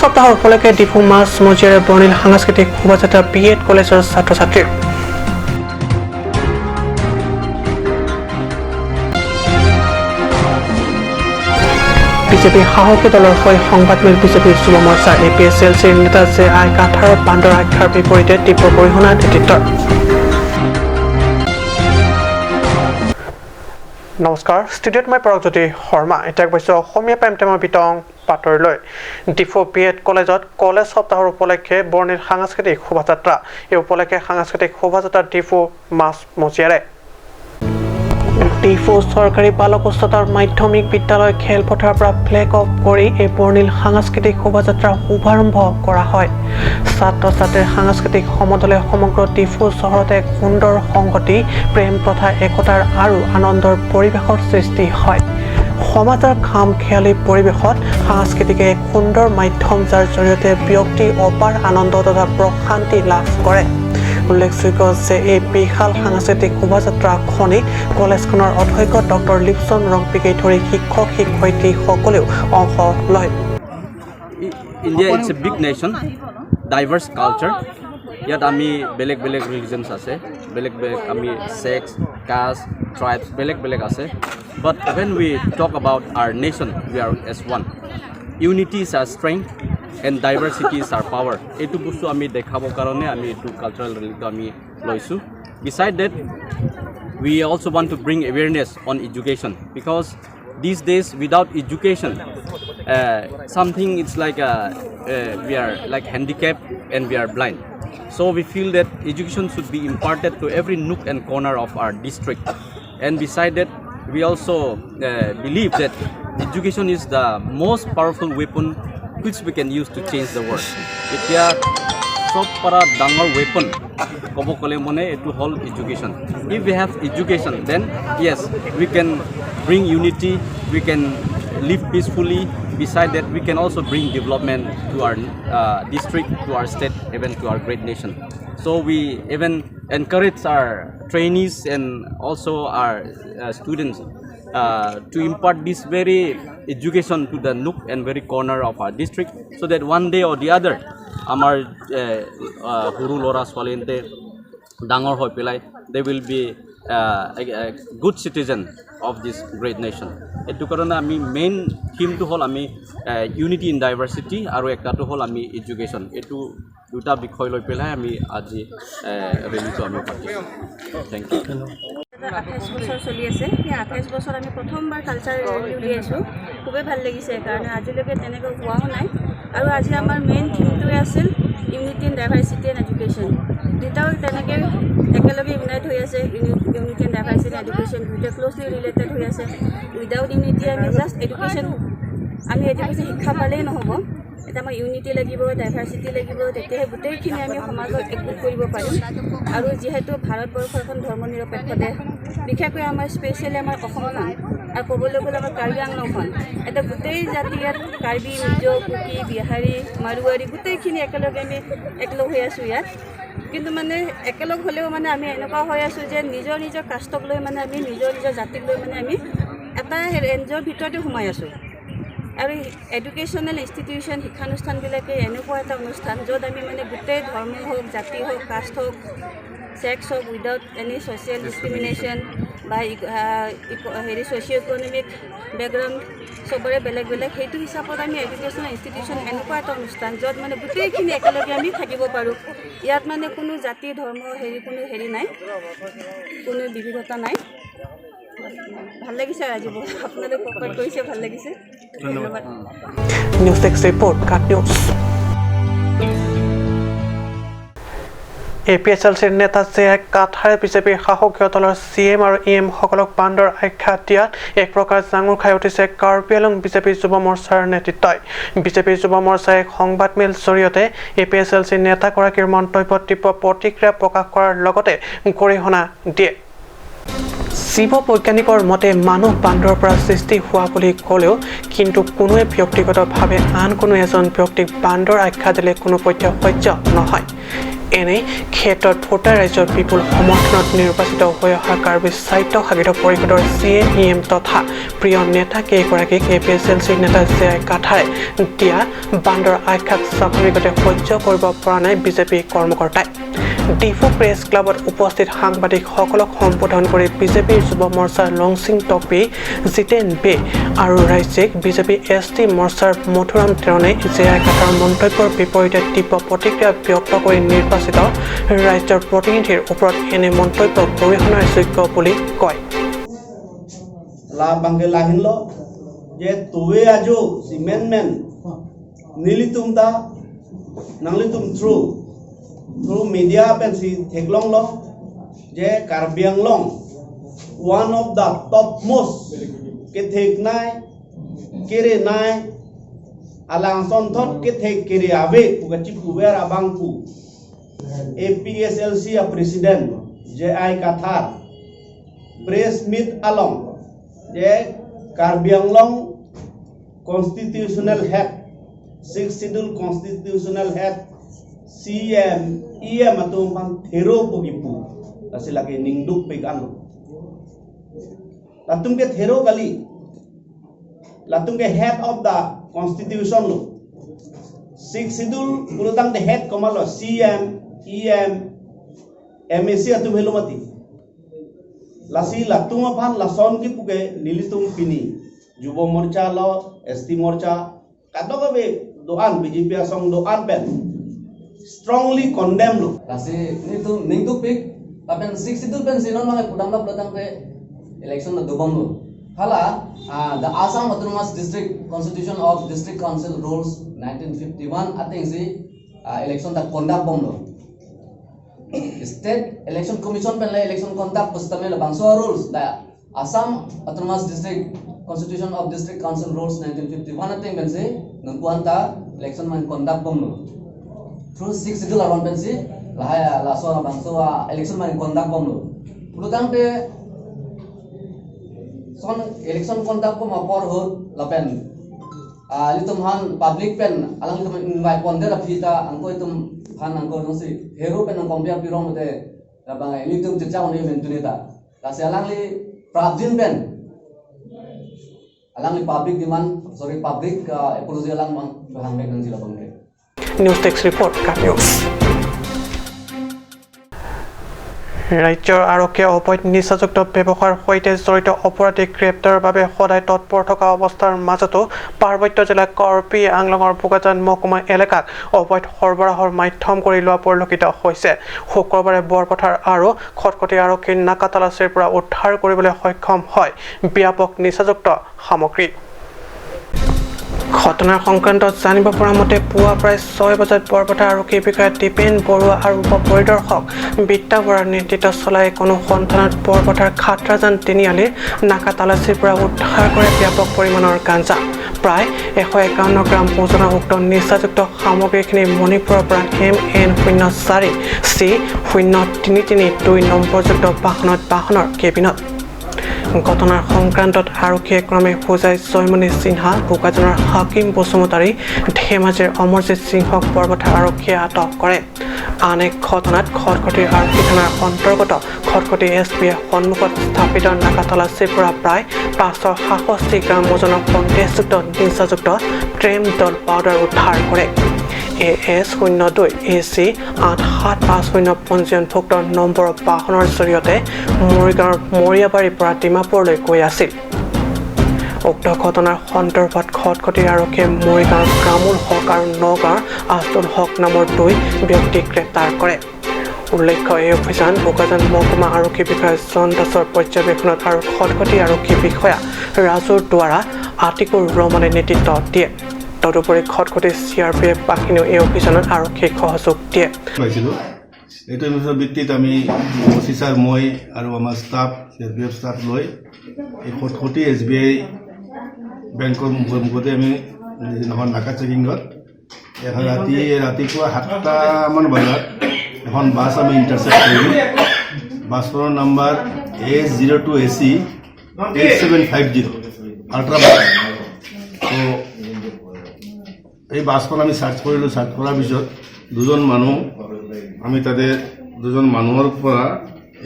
সপ্তাহৰ উপলক্ষে ডিফু মাছ মজিয়াৰে বৰ্ণিল সাংস্কৃতিক শোভাযাত্ৰা বি এড কলেজৰ ছাত্ৰ ছাত্ৰীৰ। বিজেপিৰ সাহসী দলৰ হৈ সংবাদমেল বিজেপিৰ যুৱ মৰ্চাৰ। এ পি এছ এল চিৰ নেতা জে আই কাথাৰৰ বান্দৰ আখ্যাৰ বিপৰীতে তীব্ৰ গৰিহণা নেতৃত্বৰ। নমস্কাৰ, ষ্টুডিঅ'ত মই পৰগজ্যোতি শৰ্মা। এতিয়া গৈছোঁ অসমীয়া প্ৰাইম টাইমৰ বিতং বাতৰিলৈ। ডিফু বি এড কলেজত কলেজ সপ্তাহৰ উপলক্ষে বৰ্ণিল সাংস্কৃতিক শোভাযাত্ৰা। এই উপলক্ষে সাংস্কৃতিক শোভাযাত্ৰা ডিফু মাছ মজিয়াৰে। ডিফু চৰকাৰী বালক উচ্চতৰ মাধ্যমিক বিদ্যালয় খেলপথাৰৰ পৰা ফ্লেগ অফ কৰি এই বৰ্ণিল সাংস্কৃতিক শোভাযাত্ৰা শুভাৰম্ভ কৰা হয়। ছাত্ৰ ছাত্ৰীৰ সাংস্কৃতিক সমদলে সমগ্ৰ ডিফু চহৰতে এক সুন্দৰ সংগতি, প্ৰেম তথা একতাৰ আৰু আনন্দৰ পৰিৱেশৰ সৃষ্টি হয়। সমাজৰ খাম খেয়ালি পৰিৱেশত সাংস্কৃতিকে এক সুন্দৰ মাধ্যম, যাৰ জৰিয়তে ব্যক্তি অপাৰ আনন্দ তথা প্ৰশান্তি লাভ কৰে। উল্লেখযোগ্য যে এই বিশাল সাংস্কৃতিক শোভাযাত্ৰাখনিত কলেজখনৰ অধ্যক্ষ ডক্টৰ লিপচন ৰংপিকে ধৰি শিক্ষক শিক্ষয়িত্ৰীসকলেও অংশ লয়। India, it's a big nation, diverse culture. ইয়াত আমি বেলেগ বেলেগ ৰিলিজনছ আছে, বেলেগ বেলেগ আমি ছেক্স, কাষ্ট, ট্ৰাইবছ বেলেগ বেলেগ আছে, but when we talk about our nation, we are as one. Unity is our strength and diversity is our power. এইটো বস্তু আমি দেখাবৰ কাৰণে আমি এইটো কালচাৰেল ৰেলীটো আমি লৈছোঁ। Beside that, we also want to bring awareness on education, because these days without education, something it's like we are like handicapped and we are blind. So we feel that education should be imparted to every nook and corner of our district. And beside that, we also believe that education is the most powerful weapon which we can use to change the world. এতিয়া চব পৰা ডাঙৰ weapon ক'ব গ'লে মানে এইটো হ'ল education. If we have education, then yes, we can bring unity, we can live peacefully. Beside that, we can also bring development to our district, to our state, even to our great nation. So we even encourage our trainees and also our students to impart this very education to the nook and very corner of our district, so that one day or the other আমাৰ সৰু ল'ৰা ছোৱালীহঁতে ডাঙৰ হৈ পেলাই they will be good citizen of this great nation. এইটো কাৰণে আমি main থিমটো হ'ল আমি ইউনিটি ইন ডাইভাৰ্চিটি আৰু একটাটো হ'ল আমি এডুকেশ্যন। এইটো দুটা বিষয় লৈ পেলাই আমি আজি ৰেলীটো আমি পাতিছোঁ। Thank you. 28 বছৰ চলি আছে। সেই 28 বছৰ আমি প্ৰথমবাৰ কালচাৰ ৰেলী উলিয়াইছোঁ। খুবেই ভাল লাগিছে, কাৰণে আজিলৈকে তেনেকৈ হোৱাও নাই। আৰু আজি আমাৰ মেইন থিমটোৱে আছিল unity in diversity and education. দুটাও তেনেকৈ একেলগে ইউনাইট হৈ আছে। ইউনিটি ইন ডাইভাৰ্চিটি এডুকেশ্যন দুয়োটা ক্ল'জলি ৰিলেটেড হৈ আছে। উইদাউট ইউনিটি আমি জাষ্ট এডুকেশ্যন, আমি এডুকেশ্যন শিক্ষা পালেই নহ'ব। এটা আমাৰ ইউনিটি লাগিব, ডাইভাৰ্চিটি লাগিব, তেতিয়াহে গোটেইখিনি আমি সমাজত একগোট কৰিব পাৰিম। আৰু যিহেতু ভাৰতবৰ্ষ এখন ধৰ্ম নিৰপেক্ষ দেশ, বিশেষকৈ আমাৰ স্পেচিয়েলি আমাৰ অসমখন আৰু ক'বলৈ গ'লে আমাৰ কাৰ্বি আংলংখন, এতিয়া গোটেই জাতি ইয়াত কাৰ্বি, মিজো, কুকি, বিহাৰী, মাৰোৱাৰী গোটেইখিনি একেলগে আমি একলগ হৈ আছোঁ ইয়াত। কিন্তু মানে একেলগ হ'লেও মানে আমি এনেকুৱা হৈ আছোঁ যে নিজৰ নিজৰ কাষ্টক লৈ মানে আমি নিজৰ নিজৰ জাতিক লৈ মানে আমি এটা ৰেঞ্জৰ ভিতৰতে সোমাই আছোঁ। আৰু এডুকেশ্যনেল ইনষ্টিটিউশ্যন, শিক্ষানুষ্ঠানবিলাকে এনেকুৱা এটা অনুষ্ঠান য'ত আমি মানে গোটেই ধৰ্ম হওক, জাতি হওক, কাষ্ট হওক, ছেক্স হওক, উইদাউট এনি ছ'চিয়েল ডিছক্ৰিমিনেশ্যন বা হেৰি ছ'চিঅ' ইকনমিক বেকগ্ৰাউণ্ড চবৰে বেলেগ বেলেগ, সেইটো হিচাপত আমি এডুকেশ্যনেল ইনষ্টিটিউশ্যন এনেকুৱা এটা অনুষ্ঠান য'ত মানে গোটেইখিনি একেলগে আমি থাকিব পাৰোঁ। ইয়াত মানে কোনো জাতি, ধৰ্ম হেৰি কোনো হেৰি নাই, কোনো বিবিধতা নাই। ভাল লাগিছে আজি বহুত। আপোনালোক কপাৰেট কৰিছে, ভাল লাগিছে। ধন্যবাদ। News desk report, cut news. A P S L চিৰ নেতা জে আই কাথাৰে বিজেপিৰ শাসকীয় দলৰ চি এম আৰু ই এমসকলক বান্দৰ আখ্যা দিয়াত এক প্ৰকাৰ জাঙুৰ খাই উঠিছে কাৰ্বি আংলং বিজেপি যুৱ মৰ্চাৰ নেতৃত্বই। বিজেপি যুৱ মৰ্চাই এক সংবাদমেল জৰিয়তে এ পি এছ এল চিৰ নেতাগৰাকীৰ মন্তব্যত তীব্ৰ প্ৰতিক্ৰিয়া প্ৰকাশ কৰাৰ লগতে গৰিহণা দিয়ে। জীৱ বৈজ্ঞানিকৰ মতে মানুহ বান্দৰৰ পৰা সৃষ্টি হোৱা বুলি ক'লেও কিন্তু কোনোৱে ব্যক্তিগতভাৱে আন কোনো এজন ব্যক্তিক বান্দৰ আখ্যা দিলে কোনো পধ্যে সহ্য নহয়। এনে ক্ষেত্ৰত ভোটাৰ ৰাইজৰ বিপুল সমৰ্থনত নিৰ্বাচিত হৈ অহা কাৰ্বি স্বায়ত্ত শাসিত পৰিষদৰ চিএ ইএম তথা প্ৰিয় নেতা কেইগৰাকীক এপিএছএলচিৰ নেতা জে আই কাথাৰে দিয়া বান্দৰ আখ্যাক স্বাভাৱিকতে সহ্য কৰিব পৰা নাই বিজেপি কৰ্মকৰ্তাই। ডিফু প্ৰেছ ক্লাবত উপস্থিত সাংবাদিকসকলক সম্বোধন কৰি বিজেপিৰ যুৱ মৰ্চাৰ লংচিং টপি, জিতেন বে আৰু ৰাজ্যিক বিজেপি এছটি মৰ্চাৰ মধুৰাম টেৰণে জে আই কাথাৰৰ মন্তব্যৰ বিপৰীতে তীব্ৰ প্ৰতিক্ৰিয়া ব্যক্ত কৰি নিৰ্বাচিত ৰাজ্যৰ প্ৰতিনিধিৰ ওপৰত এনে মন্তব্য গৰিহণাৰ যোগ্য বুলি কয়। La bangke lahin lo je tuwe ajo si men men nilitum ta nang litum through through media pen si theklong lo je Karbi Anglong one of the top most ke thek nai kere nai alang son thot ke thek kere ave ku ka chip ku wer abang ku APSLC a president JI Kathar press meet along je Karbi Anglong constitutional head, six schedule constitutional head, CM EM atum pan thero pogipu kasi lagi ningduk pig anu latum ke thero kali latum ke head of the constitution lo six schedule pulutang the head komalo CM EM MAC atum helumati lasi latum aphan lason ki puke nilitum pini Yuva Morcha lo ST Morcha katokabe doan BJP asong doan pen strongly condemn lo. Kasi nito ningduk pik papen six schedule pen sinon mga pudam la pulutang ke election na dubam lo hala the Assam Autonomous District Constitution of District Council Rules 1951 ating si election ta conduct bom lo State Election Commission pen la election conduct pustame la bangso rules the Assam Autonomous District Constitution of District Council Rules 1951 ating pen si nungkuan ta election man conduct bom lo through six schedule aron pen si lahaya la so bangso election man conduct bom lo pulutang pe son election conduct ko mapor hot lapen litum han public pen alang litum invite pon der phita angko itum han angko nong si hero pen ang compare pirong mate labang litum chicha on event tunita kasi alang li prabjin pen alang li public demand, sorry, public apology alang mang hang mek nang sila bang. News desk report, Cup News. ৰাজ্যৰ আৰক্ষীয়ে অবৈধ নিচাযুক্ত ব্যৱসায়ৰ সৈতে জড়িত অপৰাধীক গ্ৰেপ্তাৰৰ বাবে সদায় তৎপৰ থকা অৱস্থাৰ মাজতো পাৰ্বত্য জিলা কাৰ্বি আংলঙৰ বোকাজান মহকুমা এলেকাক অবৈধ সৰবৰাহৰ মাধ্যম কৰি লোৱা পৰিলক্ষিত হৈছে। শুক্ৰবাৰে বৰপথাৰ আৰু খটখটি আৰক্ষীৰ নাকা তালাচীৰ পৰা উদ্ধাৰ কৰিবলৈ সক্ষম হয় ব্যাপক নিচাযুক্ত সামগ্ৰী। ঘটনাৰ সংক্ৰান্তত জানিব পৰা মতে পুৱা প্ৰায় 6 বজাত বৰপথাৰ আৰক্ষী বিষয়া দীপেন বৰুৱা আৰু উপ পৰিদৰ্শক বিদ্যা বৰাৰ নেতৃত্বত চলাই এক অনুসন্ধানত বৰপথাৰ খাটৰাজান তিনিআলিৰ নাকা তালাচীৰ পৰা উদ্ধাৰ কৰে ব্যাপক পৰিমাণৰ গাঞ্জা। প্ৰায় 151 গ্ৰাম ওজনৰ উক্ত নিচাযুক্ত সামগ্ৰীখিনি মণিপুৰৰ পৰা এম এন 04 চি 0332 নম্বৰযুক্ত বাহনত বাহনৰ কেবিনত। ঘটনাৰ সংক্ৰান্তত আৰক্ষীয়ে ক্ৰমে হোজাই জয়মণি সিনহা, বোকাজানৰ হাকিম বসুমতাৰী, ধেমাজিৰ অমৰজিৎ সিংহক বৰপথাৰ আৰক্ষীয়ে আটক কৰে। আন এক ঘটনাত খটখটীৰ আৰক্ষী থানাৰ অন্তৰ্গত খটখটী এছ পিয়ে সন্মুখত স্থাপিত নাকা তালাচীৰ পৰা প্ৰায় 567 গ্ৰাম ওজনৰ সন্দেহযুক্ত নিচাযুক্ত ট্ৰেমডল পাউডাৰ উদ্ধাৰ কৰে। এ এছ 02 এ চি 8750 পঞ্জীয়নভুক্ত নম্বৰৰ বাহনৰ জৰিয়তে মৰিগাঁৱৰ মৰিয়াবাৰীৰ পৰা ডিমাপুৰলৈ গৈ আছিল। উক্ত ঘটনাৰ সন্দৰ্ভত খটখটীৰ আৰক্ষীয়ে মৰিগাঁৱৰ কামুল হক আৰু নগাঁৱৰ আছদুল হক নামৰ দুই ব্যক্তিক গ্ৰেপ্তাৰ কৰে। উল্লেখ্য, এই অভিযান বোকাজান মহকুমা আৰক্ষী বিষয়া জন দাসৰ পৰ্যবেক্ষণত আৰু খটখটী আৰক্ষী বিষয়া ৰাজুৰ দ্বাৰা আতিকুৰ ৰহমানে নেতৃত্ব দিয়ে। তদুপৰি খটখটী চিআৰপিএফ বাহিনীয়েও এই অভিযানত আৰক্ষীক সহযোগ দিয়ে। পাইছিলোঁ। এইটো ইনফৰমেশ্যনৰ ভিত্তিত আমি অফিচাৰ, মই আৰু আমাৰ ষ্টাফ, চিআৰপিএফ ষ্টাফ লৈ এই খটখটি এছবিআই বেংকৰ মুখে মুখতে আমি যিদিনাখন নাকা চেকিঙত এখন ৰাতিপুৱা 7টামান বজাত এখন বাছ আমি ইণ্টাৰচেপ্ট কৰিলোঁ। বাছখনৰ number S 02 AC 8750 ultra bus. তো এই বাছখন আমি চাৰ্চ কৰিলোঁ। চাৰ্চ কৰাৰ পিছত দুজন মানুহ আমি তাতে দুজন মানুহৰ পৰা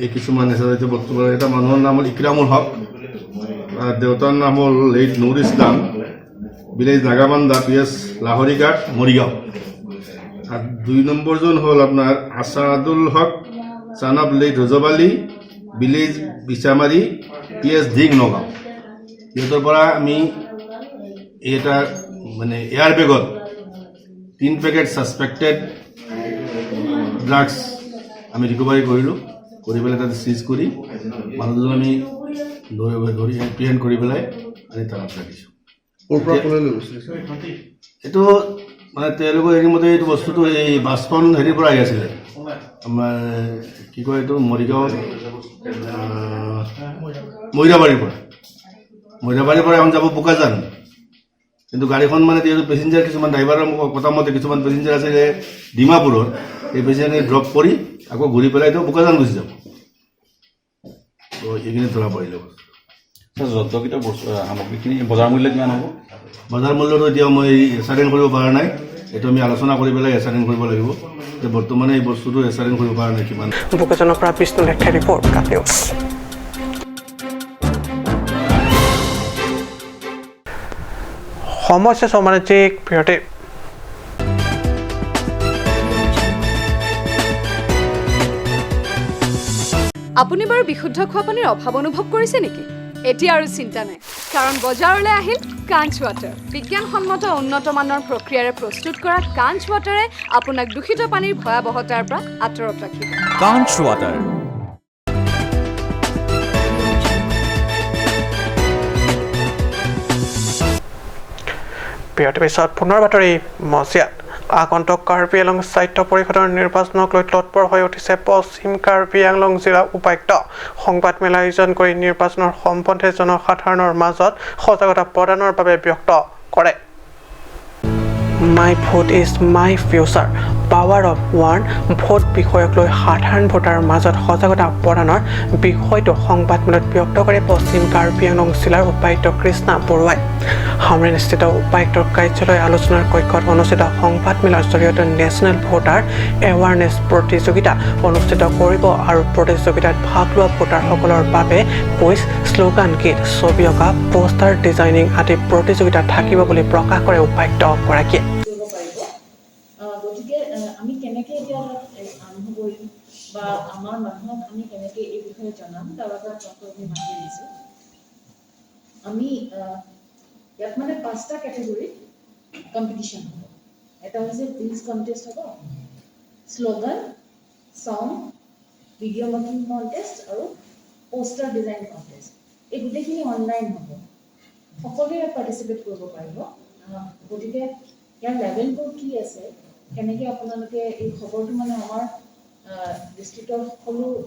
এই কিছুমান নিচাজাতীয় বস্তু পালোঁ। এটা মানুহৰ নাম হ'ল ইকৰামুল হক, তাৰ দেউতাৰ নাম হ'ল late Nur Islam, village Nagabandha, PS Laharighat, Morigaon. আৰু 2 নম্বৰজন হ'ল আপোনাৰ আছাদুল হক, son of late Rajab Ali, village Bichamari, PS Dhing, Nagaon. সিহঁতৰ পৰা আমি এই এটা মানে এয়াৰ বেগত 3 পেকেট ছাছপেক্টেড ড্ৰাগছ আমি ৰিকভাৰী কৰিলোঁ। কৰি পেলাই তাতে চিজ কৰি মানুহ দুজন আমি ধৰি ধৰি এপ্ৰিহেণ্ড কৰি পেলাই আমি থানাত ৰাখিছোঁ। ক'ৰ পৰা ক'লৈ লৈ গৈছিলে ছাৰ? এইটো মানে তেওঁলোকৰ হেৰি মতে এইটো বস্তুটো এই বাছখন হেৰিৰ পৰা আহি আছিলে, আমাৰ কি কয় এইটো মৰিগাঁও মৈৰাবাৰীৰ পৰা এখন যাব বোকাজান। কিন্তু গাড়ীখন মানে যিহেতু পেচেঞ্জাৰ কিছুমান ড্ৰাইভাৰৰ কথা মতে কিছুমান পেচেঞ্জাৰ আছিলে ডিমাপুৰৰ, এই পেচেঞ্জাৰখিনি ড্ৰপ কৰি আকৌ ঘূৰি পেলাই তেওঁ বোকাজান গুচি যাব। তো এইখিনি ধৰা পৰিলে। ছাৰ, জব্দকৃত বস্তু সামগ্ৰীখিনি বজাৰ মূল্য কিমান হ'ব? বজাৰ মূল্যটো এতিয়া মই এছাৰেন কৰিব পৰা নাই। এইটো আমি আলোচনা কৰি পেলাই এছাৰেন কৰিব লাগিব যে বৰ্তমানে এই বস্তুটো এছাৰেন কৰিব পৰা নাই কিমান। বোকাজানৰ পৰা বিষ্ণু লেখাৰ ৰিপৰ্ট, কাট নিউজ। সমস্যা বাণিজ্যিক বিৰতি। আপুনি বাৰু বিশুদ্ধ খোৱা পানীৰ অভাৱ অনুভৱ কৰিছে নেকি? এতিয়া আৰু চিন্তা নাই, কাৰণ বজাৰলৈ আহিল কাঞ্চ ৱাটাৰ। বিজ্ঞানসন্মত উন্নত মানৰ প্ৰক্ৰিয়াৰে প্ৰস্তুত কৰা কাঞ্চ ৱাটাৰে আপোনাক দূষিত পানীৰ ভয়াৱহতাৰ পৰা আঁতৰত ৰাখিব। কাঞ্চ ৱাটাৰ। বিৰতিৰ পিছত পুনৰ বাতৰি মজিয়াত। আগন্তুক কাৰ্বি আংলং স্বায়ত্ত পৰিষদৰ নিৰ্বাচনক লৈ তৎপৰ হৈ উঠিছে পশ্চিম কাৰ্বি আংলং জিলা উপায়ুক্ত। সংবাদমেল আয়োজন কৰি নিৰ্বাচনৰ সম্বন্ধে জনসাধাৰণৰ মাজত সজাগতা প্ৰদানৰ বাবে ব্যক্ত কৰে। My vote is my future, power of one vote বিষয়ক লৈ সাধাৰণ ভোটাৰৰ মাজত সজাগতা প্ৰদানৰ বিষয়টো সংবাদমেলত ব্যক্ত কৰে পশ্চিম কাৰ্বি আংলং জিলাৰ উপায়ুক্ত কৃষ্ণা বৰুৱাই। হামৰেণস্থিত উপায়ুক্তৰ কাৰ্যালয় আলোচনাৰ কক্ষত অনুষ্ঠিত সংবাদমেলৰ জৰিয়তে নেশ্যনেল ভোটাৰ এৱাৰনেছ প্ৰতিযোগিতা অনুষ্ঠিত কৰিব আৰু প্ৰতিযোগিতাত ভাগ লোৱা ভোটাৰসকলৰ বাবে কুইজ, শ্লোগান গীত, ছবি অঁকা, পোষ্টাৰ ডিজাইনিং আদি প্ৰতিযোগিতা থাকিব বুলি প্ৰকাশ কৰে উপায়ুক্তগৰাকীয়ে। কৰিব পাৰিব। গতিকে আমি কেনেকৈ এতিয়া ধৰক আৰম্ভ কৰিম বা আমাৰ মানুহক আমি কেনেকৈ এই বিষয়ে জনাম, তাৰ বাবে আপোনালোকক আমি মাতি আনিছোঁ। আমি ইয়াত মানে পাঁচটা কেটেগৰীত কম্পিটিশ্যন হ'ব। এটা হৈছে কুইজ কণ্টেষ্ট হ'ব, slogan, song, video making contest আৰু পোষ্টাৰ ডিজাইন কণ্টেষ্ট। এই গোটেইখিনি অনলাইন হ'ব, সকলোৱে ইয়াত পাৰ্টিচিপেট কৰিব পাৰিব। গতিকে ইয়াৰ লেভেলবোৰ কি আছে, কেনেকৈ আপোনালোকে এই খবৰটো মানে আমাৰ ডিষ্ট্ৰিক্টৰ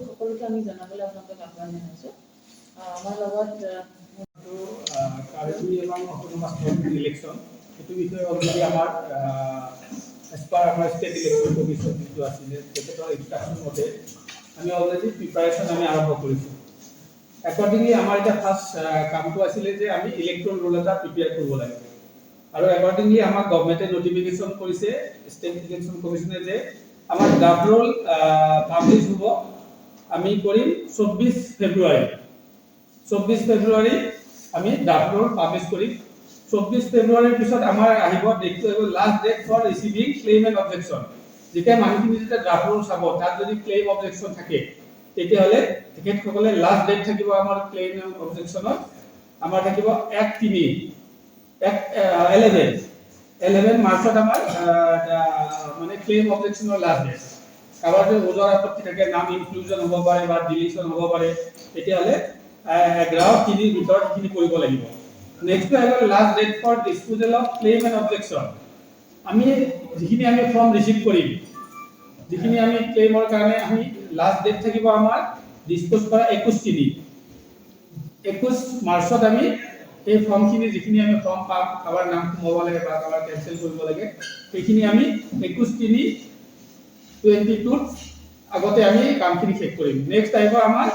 সকলোকে আমি জনাবলৈ আপোনালোকক আহ্বান জনাইছোঁ। আমাৰ লগত কাৰ্বি আংলং অট'নমাছ ইলেকশ্যন, সেইটো বিষয়ে অলৰেডি আমাৰ এজ পাৰ আমাৰ ষ্টেট ইলেকশ্যন কমিশ্যন যিটো আছিলে, তেখেতৰ ইনষ্ট্ৰাকশ্যন মতে আমি অলৰেডি প্ৰিপাৰেশ্যন আমি আৰম্ভ কৰিছোঁ। একৰ্ডিংলি আমাৰ এতিয়া ফাৰ্ষ্ট কামটো আছিলে যে আমি ইলেক্ট্ৰল ৰোল এটা প্ৰিপেয়াৰ কৰিব লাগে আৰু একৰ্ডিংলি আমাক গভমেণ্টে নটিফিকেশ্যন কৰিছে, ষ্টেট ইলেকশ্যন কমিশ্যনে, যে আমাৰ ড্ৰাফ্ট ৰোল পাব্লিছ হ'ব, আমি কৰিম 24 ফেব্ৰুৱাৰী। 24 ফেব্ৰুৱাৰী আমি ড্ৰাফ্ট ৰোল পাব্লিছ কৰিম। 24 ফেব্ৰুৱাৰীৰ পিছত আমাৰ আহিব ডেটটো আহিব last date for receiving claim and objection। যেতিয়া মানুহখিনি যেতিয়া ড্ৰাফ্ট ৰোল চাব, তাত যদি ক্লেইম অবজেকশ্যন থাকে, তেতিয়াহ'লে তেখেতসকলে লাষ্ট ডেট থাকিব আমাৰ ক্লেইম অবজেকশ্যনত আমাৰ থাকিব 1/3, এক 11 মাৰ্চত আমাৰ মানে ক্লেইম অবজেকশ্যনৰ লাষ্ট ডেট। কাৰোবাৰ যদি ওজৰ আপত্তি থাকে, নাম ইনক্লুজন হ'ব পাৰে বা ডিলিশ্যন হ'ব পাৰে, তেতিয়াহ'লে 11/3ৰ ভিতৰত সেইখিনি কৰিব লাগিব। নেক্সটটো আহি গ'ল last date for disposal of claim and objection। আমি যিখিনি আমি ফৰ্ম ৰিচিভ কৰিম, যিখিনি আমি ক্লেইমৰ কাৰণে আমি লাষ্ট ডেট থাকিব আমাৰ ডিছপ'জ কৰা 21/3। 21 মাৰ্চত আমি এই ফৰ্মখিনি, যিখিনি আমি ফৰ্ম পাম, কাৰোবাৰ নাম সোমাব লাগে বা কাৰোবাৰ কেঞ্চেল কৰিব লাগে, সেইখিনি আমি 21/3/22ত আগতে আমি কামখিনি শেষ কৰিম। নেক্সট আহিব আমাৰ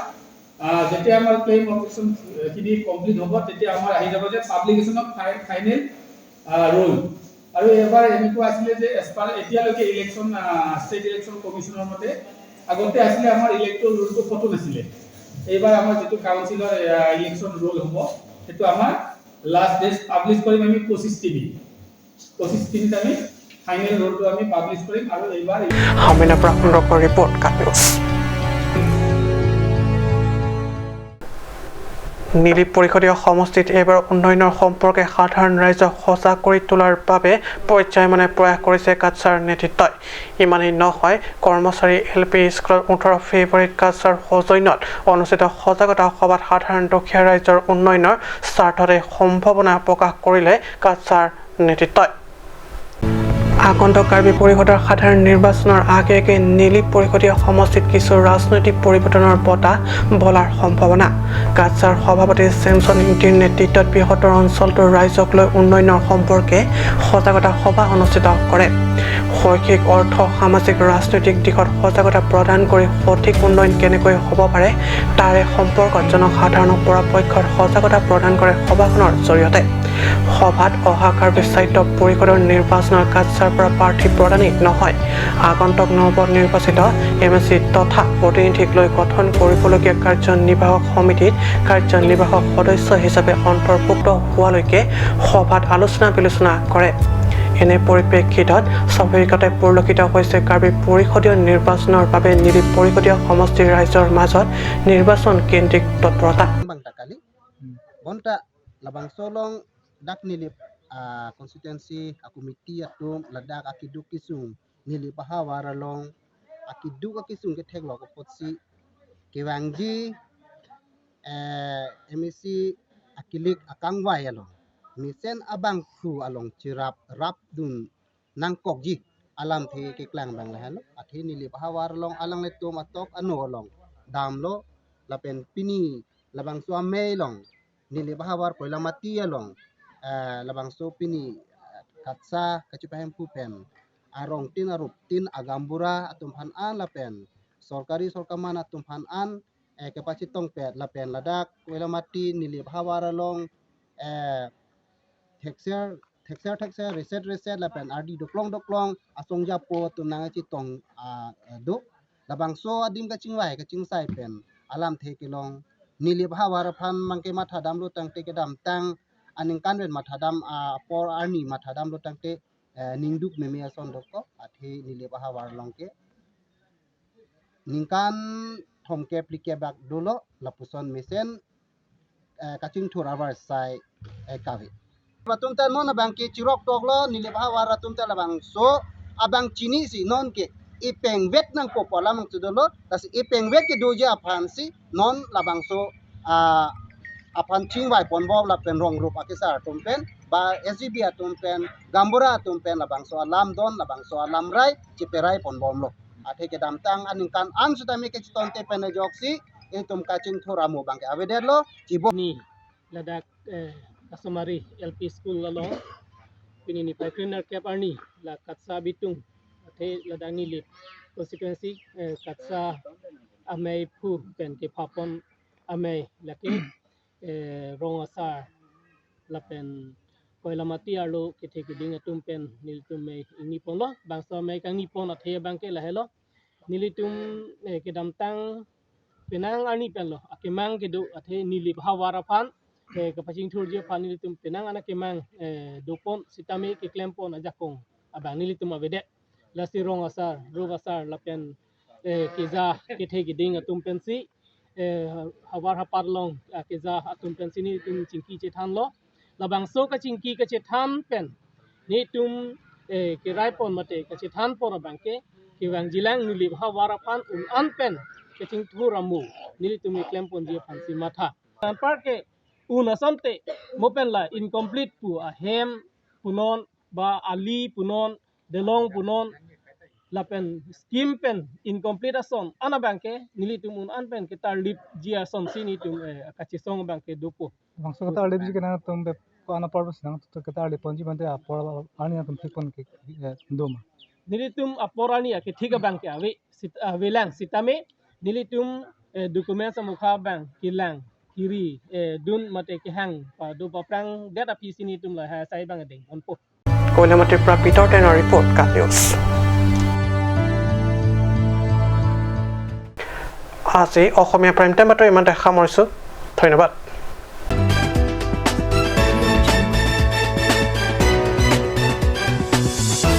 যেতিয়া আমাৰ ক্লেইম অবজেকশ্যনখিনি কমপ্লিট হ'ব, তেতিয়া আমাৰ আহি যাব যে পাব্লিকেশ্যন অফ ফাইনেল ৰোল। আৰু এইবাৰ এনেকুৱা আছিলে যে এজ পাৰ এতিয়ালৈকে ইলেকশ্যন ষ্টেট ইলেকশ্যন কমিশ্যনৰ মতে আগতে আছিলে আমাৰ ইলেক্ট্ৰেল ৰোলটো ফটো নাছিলে। এইবাৰ আমাৰ যিটো কাউন্সিলৰ ইলেকশ্যন ৰোল হ'ব, সেইটো আমাৰ লাষ্ট ডেট পাব্লিছ কৰিম আমি 25/3। 25/3ত আমি ফাইনেল ৰোলটো আমি পাব্লিছ কৰিম আৰু এইবাৰ হামিনাৰ পৰা সুন্দৰকৰ ৰিপৰ্ট, কাট নিউজ। নিলিপ পৰিষদীয় সমষ্টিত এইবাৰ উন্নয়নৰ সম্পৰ্কে সাধাৰণ ৰাইজক সজাগ কৰি তোলাৰ বাবে পৰ্যায়মানে প্ৰয়াস কৰিছে কাছাৰ নেতৃত্বই। ইমানেই নহয়, কৰ্মচাৰী এল পি স্কুলত 18 ফেব্ৰুৱাৰীত কাছাৰ সৌজন্যত অনুষ্ঠিত সজাগতা সভাত সাধাৰণ দুখীয়া ৰাইজৰ উন্নয়নৰ স্বাৰ্থতে সম্ভাৱনা প্ৰকাশ কৰিলে কাছাৰ নেতৃত্বই। আগন্তুক কাৰ্বি পৰিষদৰ সাধাৰণ নিৰ্বাচনৰ আগে আগে নিলিপ পৰিষদীয় সমষ্টিত কিছু ৰাজনৈতিক পৰিৱৰ্তনৰ বতাহ বলাৰ সম্ভাৱনা। কাছাৰ সভাপতি চেমছন ইংতিৰ নেতৃত্বত বৃহত্তৰ অঞ্চলটোৰ ৰাইজক লৈ উন্নয়নৰ সম্পৰ্কে সজাগতা সভা অনুষ্ঠিত কৰে। শৈক্ষিক, অৰ্থ, সামাজিক, ৰাজনৈতিক দিশত সজাগতা প্ৰদান কৰি সঠিক উন্নয়ন কেনেকৈ হ'ব পাৰে তাৰে সম্পৰ্কত জনসাধাৰণক পৰাপক্ষত সজাগতা প্ৰদান কৰে সভাখনৰ জৰিয়তে। সভাত অহা কাৰ্বি স্বায়ত্ত পৰিষদৰ নিৰ্বাচনৰ কাছাৰ পৰা প্ৰাৰ্থী প্ৰদানেই নহয়, আগন্তুক নৱনিৰ্বাচিত এম এ চি তথা প্ৰতিনিধিক লৈ গঠন কৰিবলগীয়া কাৰ্যনিৰ্বাহক সমিতিত কাৰ্যনিৰ্বাহক সদস্য হিচাপে অন্তৰ্ভুক্ত হোৱালৈকে সভাত আলোচনা বিলোচনা কৰে। এনে পৰিপ্ৰেক্ষিতত স্বাভাৱিকতে পৰিলক্ষিত হৈছে কাৰ্বি পৰিষদীয় নিৰ্বাচনৰ বাবে নিলিপ পৰিষদীয় সমষ্টিৰ ৰাইজৰ মাজত নিৰ্বাচন কেন্দ্ৰিক তৎপৰতা। Dak nilip constituency akumiti atum ladak akiduk kisung nilip hawaralong akiduk akisung ke thek lok potsi kewangji MEC akilik akangwai along misen abang khu along chirap rap dun nangkok ji alam the ke klang bang la athi nilip hawaralong alang le tum atok anu along damlo lapen pini labang suame long nilip hawar koila mati along labang so pini katsa kacipahem pupen arong tin arup tin agambura atum han an lapen sorkari sorkaman atum han an kepaci tongpet lapen ladak koila mati nilip hawaralong texer texer texer reset reset lapen ardi doklong doklong asong japo atum nangaci tong do labang so adim kacing wai kacing sai pen alam thekelong nilip hawar phan mangke matha dam lo tang te ke dam tang aning kanwen mathadam por arni mathadam lo tangte ningduk meme ason doko athe nilip hawar longke ningkan thomke plike bak dolo lapuson mesen kaching thur awar sai kavi batum ta non abang ke chirok toklo nilip hawar atum ta labang so abang chini si non ke ipeng wet nang popola mang chudolo tas ipeng wet ke doja aphan si non labang so apan chingwai ponbob la pen rong rup akisar tumpen ba SGB atumpen gambura atumpen la bangso alam don la bangso alam rai chiperai ponbom lo athe ke damtang aning kan an sutami ke chiton te pen joksi etum kaching thoramu bangke aveder lo chibo ni ladak Kasumari LP school lalong pinini pa cleaner cap arni la katsa bitung athe ladak ni lip constituency katsa amei phu pen ke phapon amei laki rong asar lapen koilamati arlo kethe kiding atum pen nilitum me ingipon lo bangsa me kangipon athe bangke lahelo nilitum kedam tang penang ani pen lo akemang kedu athe nilip hawara phan kapaching thurje phan nilitum penang ana kemang dopon sitame ke klempon ajakong abang nilitum avede lasi rong asar rog asar lapen keza kethe kiding atum pen si hawar haparlong keza atum pen sini tum chingki chethan lo labang so ka chingki ka chethan pen ni tum ke raipon mate ka chethan por bangke ke wang jilang nilip hawar phan un an pen ke ching thuramu nili tum klempon je phansi matha par ke un asante mopen la incomplete pu a hem punon ba ali punon delong punon lapen scheme pen incomplete ason ana bangke nili tum un an pen ke tar lip ji ason sini tum kachi song bangke dupo bangso ka tar lip ji kana tum be ana purpose nang to ka tar lip ponji bande apor ani tum thikon ke doma nili tum aporani ke thika bangke ave velang sitame nili tum documents mukha bang kilang kiri dun mate ke hang pa do pa prang data pc ni tum la ha sai bang ding onpo. কইলামাটিৰ পৰা Peter টেনৰ report, কাট news. আজি অসমীয়া prime time বাতৰি ইমানতে সামৰিছোঁ। ধন্যবাদ।